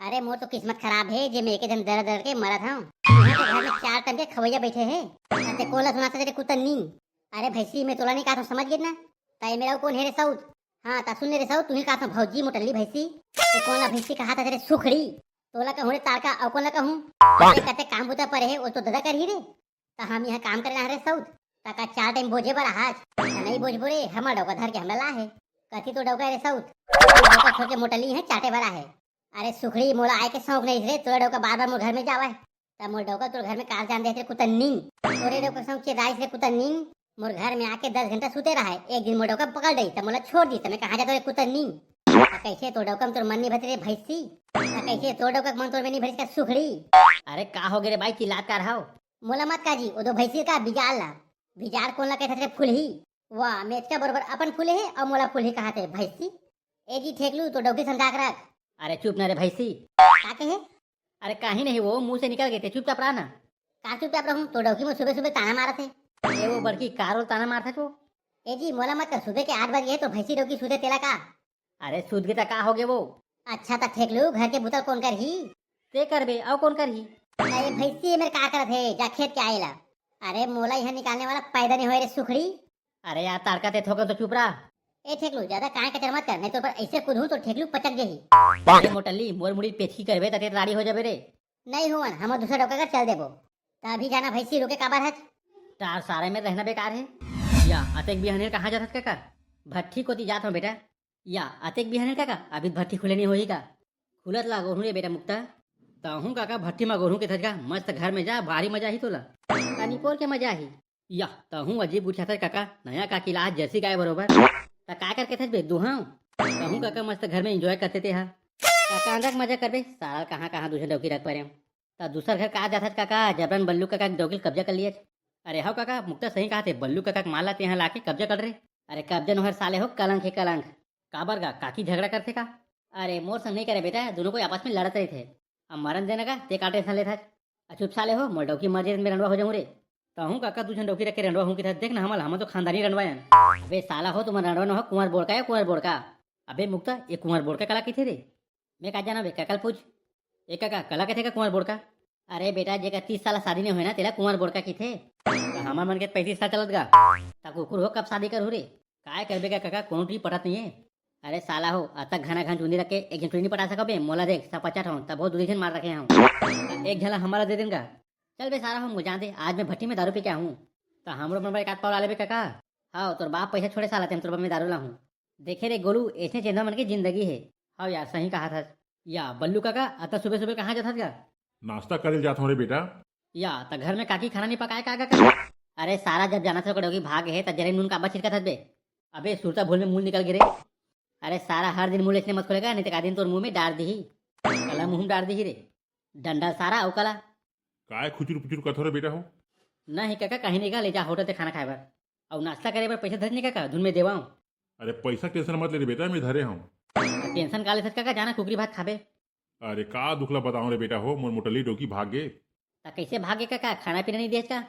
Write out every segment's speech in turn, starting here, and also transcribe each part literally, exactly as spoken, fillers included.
अरे मोर तो किस्मत खराब हे जे मैं एके झन दर दर के मरत हंव। इहां के घर में चार टाइम के खवैया बइठे हे। अते कोला सुनाथे तेरे कुत्ता नींद। अरे भैंसी, मैं तोला नहीं कहा था, समझ गे ना? तय मेरा कोन हे रे सऊत? हां, ता सुन रे सऊत, तुही कहा था भौजी मोटल्ली भैंसी। ते कोन ला भैंसी कहा था तेरे सुखड़ी? तोला कहूं रे तारका, अउ कोन ला कहूं? ते कते काम बुता परे हे, वो तो ददा करही रे। त हम इहां काम करे ला रे सऊत, त का चार टाइम बोजे बर आज? त नहीं बोजबो रे, हमर डौका धर के हमला ला हे। कथी तो डौका रे सऊत? डौका छोड़ के मोटल्ली हे चाटे बर आहे। अरे सुखड़ी, मोला आए के शौक नहीं रे, तोरा डौका बार बार मोर घर में जावय। त मोर डौका तोर घर में कार जान देत रे कुत्ता नींद। तोरे डौका शौक के राइस रे कुत्ता नींद। मोर घर में आके दस घंटा सुते रहा है, एक दिन मोर डौका पकड़ डई त मोला छोड़ दी, त मैं कहां जातो रे कुत्ता नींद? त कैसे तोर डौका में तोर मन नहीं भरते रे भैंसी? त कैसे तोर डौका के मन तोर में नहीं भरिस का सुखड़ी? अरे का हो गे रे बाई, चिल्लात का रहा हो? मोला मत का जी, ओ दो भैंसी का बिगाड़ ला। बिगाड़ कोन ला कहत रे फुलही? वाह, मेचका बरोबर अपन फुले हे अउ मोला फुलही कहात हे भैंसी। ए जी ठेकलू, तो डौकी समझा के रख। अरे चुप ना रे भैंसी। का कहे? अरे काही नहीं, वो मुंह से निकल गे, ते चुपचाप रहा ना। का चुपचाप रहूं? तो डौकी में सुबह सुबह ताना मारत हे। ए वो बड़की कार ताना मारत हे वो। ए जी मोला मत कर, सुबह के आठ बज गे तो भैंसी डौकी सुते तेला का? अरे सूत गे त का हो गे वो? अच्छा त ठेकलू, घर के बुता कोन करही? ते करबे, अउ कोन करही? अरे भैंसी मेर का करत हे, जा खेत के आए ला। अरे मोला इहां निकालने वाला पैदा नहीं होए रे सुखड़ी। अरे यार तारका, ते थोकन तो चुप रहा। ए ठेकलू, ज्यादा काय कचर मत कर, नहीं तो पर ऐसे कूदहूं तो ठेकलू पचक जही। अरे मोटल्ली, मोर मुड़ी पेचकी करबे त ते राड़ी हो जाबे रे। नहीं हुवन, हम दूसरा डौका कर चल देबो। त अभी जाना भैंसी, रुके काबर हच? तार सारे में रहना बेकार है। या अतेक बिहाने कहां जात हच काका? भट्ठी कोती जात हंव बेटा। या अतेक बिहाने काका, अभी भट्ठी खुले नहीं होही का? खुलत ला गोरू रे बेटा मुक्ता। तहूं काका भट्ठी मा गोरू के थचका, मस्त घर में जा, भारी मजा ही तोला। तनी पोर के मजा ही। या तहूं अजीब उठियाथस काका, नया काकी ला आज जर्सी गाय बरोबर। त का करके थच बे दुहां? तहूं काका मस्त घर में एंजॉय करते ते हा। काका अंदर मजा करबे, सारा कहां कहां दूसर डौकी रख परे। त दूसर घर का जाथच काका, जबरन बल्लू काका के डौकी ल कब्जा कर लियच। अरे हव काका, मुक्ता सही कहाथे, बल्लू काका के माल ला तेहां लाके कब्जा कर रे। अरे कब्जा नोहर साले हो, कलंक हे कलंक। काबर गा, काकी झगड़ा करथे का? अरे मोर संग नहीं करे बेटा, दोनों कोई आपस में लड़त रहिथे। अब मरन देना का, ते का टेंशन लेथच? आ चुप साले हो, मोर डौकी मर जाए त मैं रंडवा हो जाऊं रे। तहूं काका दू झन डौकी रख के रंडवा हूं किथस, देख ना हमल, हमन तो खानदानी रंडवा अन। अबे साला हो, तुमन रंडवा न हो, कुंवर बोड़का या कुंवर बोड़का। अबे मुक्ता, ये कुंवर बोड़का काला किथे रे? मैं का जाना बे, काका ल पूछ। ए काका, काला कथे का कुंवर बोड़का? अरे बेटा, जेकर तीस साल शादी नहीं होए ना, तेला कुंवर बोड़का किथे। त हमर मन के पैंतीस साल चलत गा। त कुकुर हो, कब शादी करहू रे? काय करबे का काका, कोनो टुरी पटत नहीं है। अरे साला हो, अतक घना घन चुंदी रख के एक झन टुरी नहीं पटा सकबे? मोला देख, सब पचास हूं, तब बहुत दू झन मार रखे हूं। एक झन ला हमला दे देन गा। चल बे सारा हो, मुझे जान दे, आज मैं भट्टी में दारू पी के आहूं। त हमरो मन बर एक आध पाव ला लेबे काका। हाव, तोर बाप पैसा छोड़े साला, तेम तोर बर मैं दारू लाहूं। देखे रे गोलू, ऐसने चेंदा मन के जिंदगी है। हाव यार, सही कहाथस। या बल्लू काका, अतक सुबह सुबह कहां जाथस गा? नाश्ता करे ल जात हंव रे बेटा। या त घर में काकी खाना नहीं पकाए का गा? अरे सारा, जब जाना था डौकी भाग है त जरे नून काबर छिड़कत हस बे? अबे सुरता भूल में मुंह निकल गे रे। अरे सारा, हर दिन मुंह ऐसने मत खोले गा, नहीं त का दिन तोर मुंह में डार दीही। काला मुंह में डार दीही रे। डंडा सारा अउ काला। काय खुचुर पुचुर कथो रे बेटा हो? नहीं काका, कहीं नहीं गा, ले जा होटल ते खाना खाए बर। अउ नाश्ता करे बर पैसा धर नहीं काका, धुन में देवाऊं। अरे पैसा टेंशन मत ले रे बेटा, मैं धरे हूं। टेंशन का लेथस काका, जाना कुकरी भात खाबे। अरे का दुख ला बताऊं रे बेटा हो, मोर मोटली डौकी भाग गे। त कैसे भाग गे काका, खाना पीना नहीं देस का?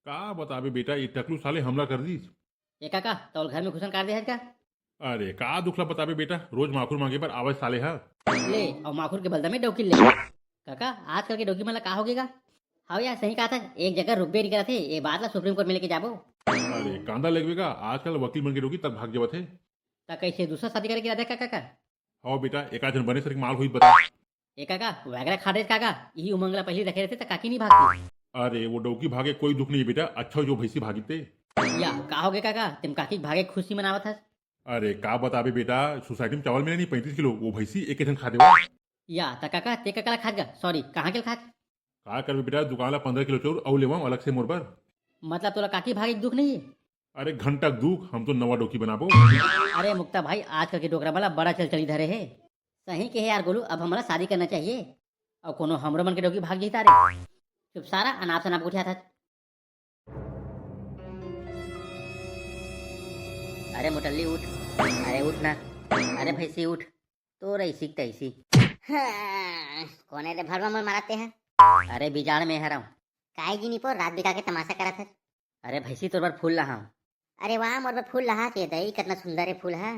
का बताबे बेटा, ये टकलू साले हमला कर दीस। ए काका, तोल घर में घुसन काट दे हस का? अरे का दुख ला बताबे बेटा, रोज माखुर मांगे बर आवय साले हा। ले, अउ माखुर के बदला में डौकी ले। काका, आजकल के डौकी मन ला का हो गे गा? हाव यार, सही कहाथस, एक जगह रुकबे नहीं करत हे, ए बात ला सुप्रीम कोर्ट में लेके जाबो। अरे कांदा लगबे गा, आजकल वकील मन के डौकी तक भाग जावत हे। त कैसे दूसरा शादी करे के इरादा हे का काका? हाव बेटा, एकाध झन बने सर के माल होई बता। ए काका, वैगरा खा देस काका, इही उमंग ला पहली रखे रहते त काकी नहीं भागती। अरे वो डौकी भागे कोई दुख नहीं बेटा, अच्छा जो भैंसी भागी ते। या का हो गे काका, तेम काकी के भागे खुशी मनावत हस? अरे का बताबे बेटा, सोसाइटी में चावल मिले नहीं पैंतीस किलो, वो भैंसी एक झन खा देवा। या त काका, ते काका ला खात गा, सॉरी, कहां के ल खात? का करबे बेटा, दुकान ला पंद्रह किलो चाउर अउ लेवाऊं अलग से मोर बर। मतलब तोला काकी भागे के दुख नहीं है? अरे घंटा के दुख, हम तो नवा डौकी बनाबो। अरे मुक्ता भाई, आजकल के डोकरा वाला बड़ा चल चली धरे है। सही कहे यार गोलू, अब हमारा शादी करना चाहिए। अउ कोनो हमरो मन के डौकी भाग जही तारे। चुप सारा, अनाप शनाप उठियाथस। अरे मोटल्ली उठ, अरे उठ ना, अरे भैंसी उठ, तो रही सीख तैसी। हाँ, कोने रे भरवा मोर मारते है? अरे बिजाड़ में हरव। काय जी निपो, रात बिका के तमाशा करत है? अरे भैंसी तोर बर फूल लाहव। अरे वाह, मोर बर फूल लाहा के दई, कितना सुंदर है फूल है।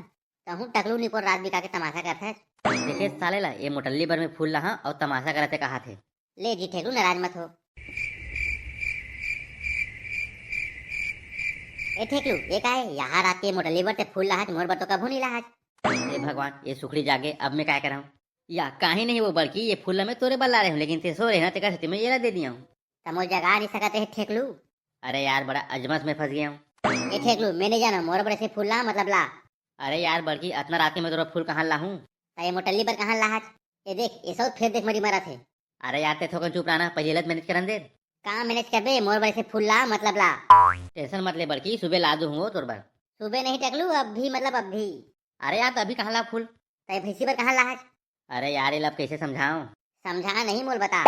तहूँ टकलू निपोर रात बिका के तमाशा करथस। देखे साले ला, ये मोटल्ली बर में फूल लाहा अउ तमाशा करत हे कहाथे। ले जी ठेकलू, नाराज मत हो। ए ठेकलू, ये का हे? यहाँ रात के मोटल्ली बर ते फूल लाहच, मोर बर तो कभू नहीं लाहच। हे भगवान, ये सुखड़ी जागे, अब मैं काय करहूँ? या, काहे नहीं वो बड़की, ये फूल ला मैं तोरे बर ला रहे हूँ, लेकिन ते सो रहे ना, तेकर सेती मैं ये ला दे दिया हूँ। त मोर जगा नहीं सकत हे ठेकलू। अरे यार, बड़ा अजमस में फंस गया हूँ। ए ठेकलू, मैं नहीं जाना, मोर बर से फूल ला, मतलब ला। अरे यार बड़की, अतना रात के मैं तोर फूल कहाँ लाहूँ? त ये मोटल्ली बर कहाँ लाहच? ये देख, ये सब फिर देख मरी मरत हे। अरे यार, ते थोकन चुप रहना, पहले लत मैनेज करन दे। का मैनेज करबे? मोर बर से फूल ला, मतलब ला। टेंशन मत ले बड़की, सुबह ला दूँ तोर बर। सुबह नहीं टकलू, अब भी, मतलब अब भी। अरे यार, तो अभी कहाँ ला फूल? त ये भैंसी बर कहाँ लाहच? अरे यार, ये ला अब कैसे समझाऊं? समझा नहीं, मोल बता।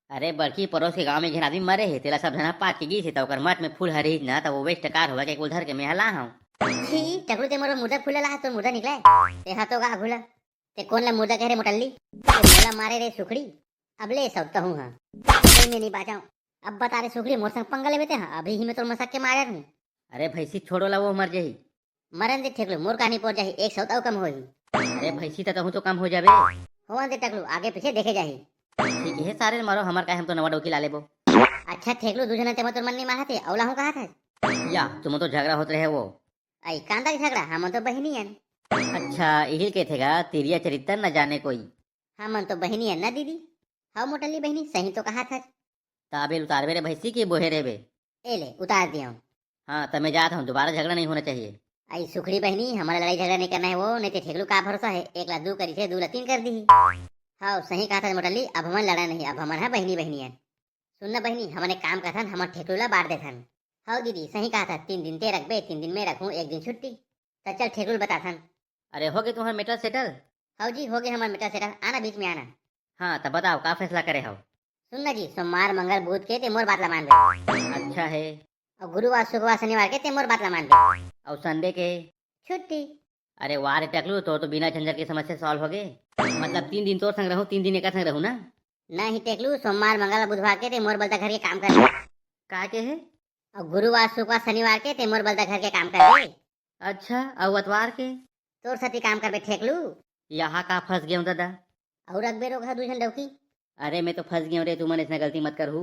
अरे बड़की, पड़ोस के गांव में एक झन आदमी मरे हे, तेला सब झना पाट के गिस हे, त ओकर मट में फूल हरिस ना, त वो वेस्ट कार होवे के कुल धर के मेहा ला हूँ। छी, टकलू ते मोर मुर्दा फूल ला, तोर मुर्दा निकले। तेहा तो गा भूला। ते कोन ला मुर्दा कह रे मोटल्ली? ते मोला मारे रे सुखड़ी। अब ले सब तहूँ हाँ। कोई में नहीं बाचाऊं। अब बता रे सुखड़ी, मोर संग पंगा लेबे ते हाँ, अभी ही मैं तोर मसक के मारे हूँ। अरे भैंसी छोड़ो ला, वो मर जाही। मरन दे ठेकलू, मोर कहानी पोर जाही, एक सौ अउ कम होही। अरे भैंसी त तहूँ तो कम हो जाबे। होवन दे टकलू, आगे पीछे देखे जाही। ठीक हे सारे ल मारो, हमर काय, हम तो नवा डौकी ला लेबो। अच्छा ठेकलू, दू झन ते तोर मन नहीं मानत हे, अउ लाहूँ कहाथस? या, तुम तो झगड़ा होत रहे वो। आई कांदा के झगड़ा, हम तो बहिनी अन। अच्छा, इहिल के थेगा, तिरिया चरित्र न जाने कोई। हमन तो बहिनी अन ना दीदी। हव मोटल्ली बहिनी, सही तो कहाथस। ताबे उतारबे रे भैंसी के बोहे रेबे। ए ले, उतार दिया हूँ। हाँ, त मैं जात हूँ, दोबारा झगड़ा नहीं होना चाहिए। आई सुखड़ी बहिनी, हमारा लड़ाई झगड़ा नहीं करना है वो, नहीं तो ठेकलू का भरोसा है, एक ला दू करी थे, दू ला तीन कर दी। हाँ, सही कहाथस मोटल्ली, अब हमन लड़ा नहीं, अब हमन है बहिनी बहिनी है। सुन ना बहिनी, हमन एक काम करथन, हमन ठेकलू ला बांट देथन। हाँ दीदी, सही कहाथस, तीन दिन ते रखबे, तीन दिन मैं रखूँ, एक दिन छुट्टी। त चल ठेकलू ल बताथन। अरे हो गे तुम्हार matter settle? हव जी, हो गे हमर matter settle, आना बीच में आना। हाँ, त बताओ का फैसला करे हव? सुन ना जी, सोमवार, मंगल, बुध के ते मोर बात ला मानबे। अच्छा है। अउ गुरुवार, शुक्रवार, शनिवार के ते मोर बात ला मानबे। अउ Sunday के? छुट्टी। अरे वाह रे टकलू, तोर तो बिना झंझट के समस्या solve हो गे। मतलब तीन दिन तोर संग रहूं, तीन दिन एकर संग रहूं ना? नहीं टकलू, सोमवार, मंगल, बुधवार के ते मोर बलता घर के काम कर। का के है? अउ गुरुवार, शुक्रवार, शनिवार के ते मोर बलता घर के काम कर। अच्छा, अउ अतवार के? तोर सती काम करबे ठेकलू। यहाँ का फंस गेंव दादा? अउ रखबे रोग हा दू झन डौकी। अरे मैं तो फंस गेंव रे, तुमन इसने गलती मत करहू।